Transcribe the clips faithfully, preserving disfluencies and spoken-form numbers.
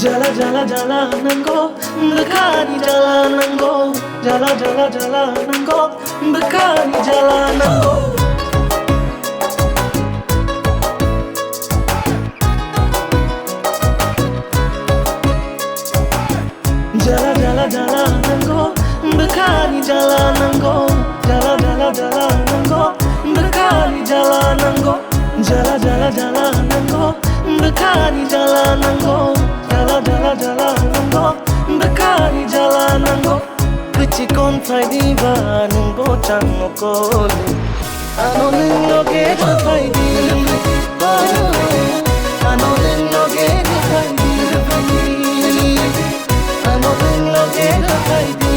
Jala jala jala nango, bwkhani jala nango. Jala jala jala nango, bwkhani jala nango. Jala jala jala nango, bwkhani jala nango. Jala jala jala nango, bwkhani jala nango. Jala jala jala nango, bwkhani jala nango. Jala jala jala nango, bwkhani jala nango. Kwchikon phaidi ba nwng bo chang nokole. Ano nwng loge rwphaidi. Ano nwng loge rwphaidi. Ano nwng loge rwphaidi.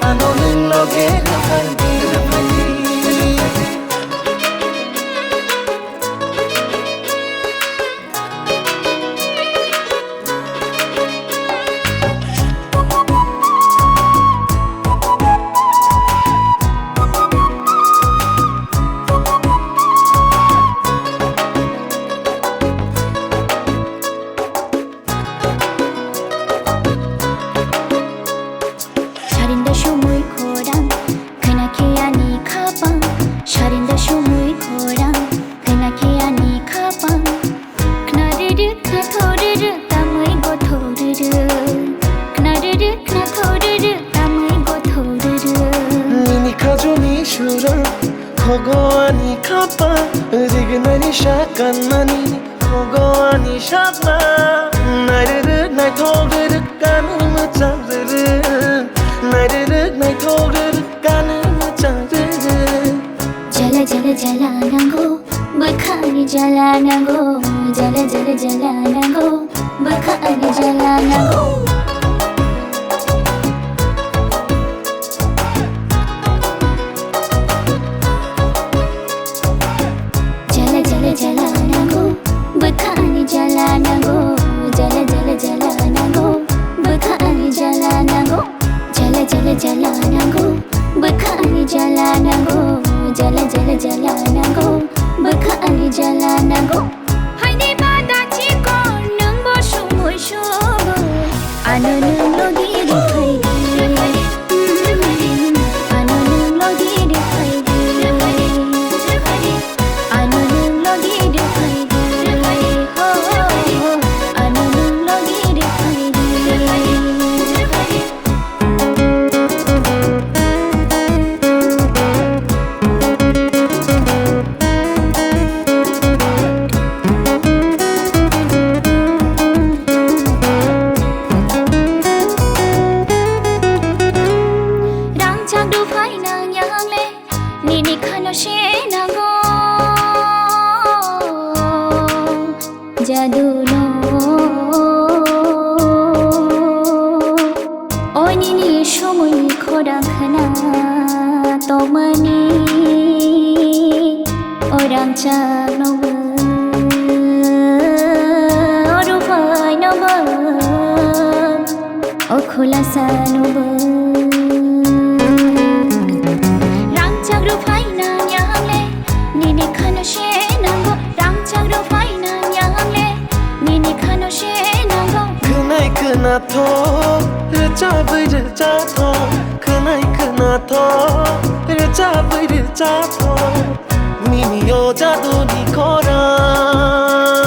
Ano nwng loge rwphaidi. Sarinda sumui khorang, khna khe ani khapang. Sarinda sumui khorang, khna khe ani khapang. Khna rwrw, khna thorrw, tamwi gothorrw. Khna rwrw, khna thorrw, tamwi gothorrw. Nini khajuni sura, khogo ani khapang, rignani sakanmani. Ogo ani sakma, nairwrwk naithok rwrwk, kanwi mwchang rwrwk, nairwrwk naithok rwrwk, kanwi mwchang rwrwk. Jala jala jala nango, bwkhani jala nango, jala jala jala nango, bwkhani jala nango. Jala jala jala nango, bwkhani jala nango. Jala jala jala nango, bwkhani jala nango. Jala jala jala nango, bwkhani jala nango. Jala jala jala nango, bwkhani jala nango. Haini bada chikon nwngbo sumui subo. Ano nwng logi rwphaidi. Ano nwng logi rwphaidi. Ano nwng logi rwphaidi. Ho, ho, ho. Ano nwng logi rwphaidi. Rangchak rwphai nang yang le, nini khano se nango. Jadu no, o nini sumui khorang khna tongmani, o rangchak no bo, o rwphai no bo. O khulasa nubo. Rangchak rwphai nang yang le, nini khano se nango. Rangchak rwphai nang yang le, nini khano se nango. Khwnai khwnathok, rwchabwi rwchathok. Khwnai khwnathok, rwchabwi rwchathok. Nini o jaduni khorang.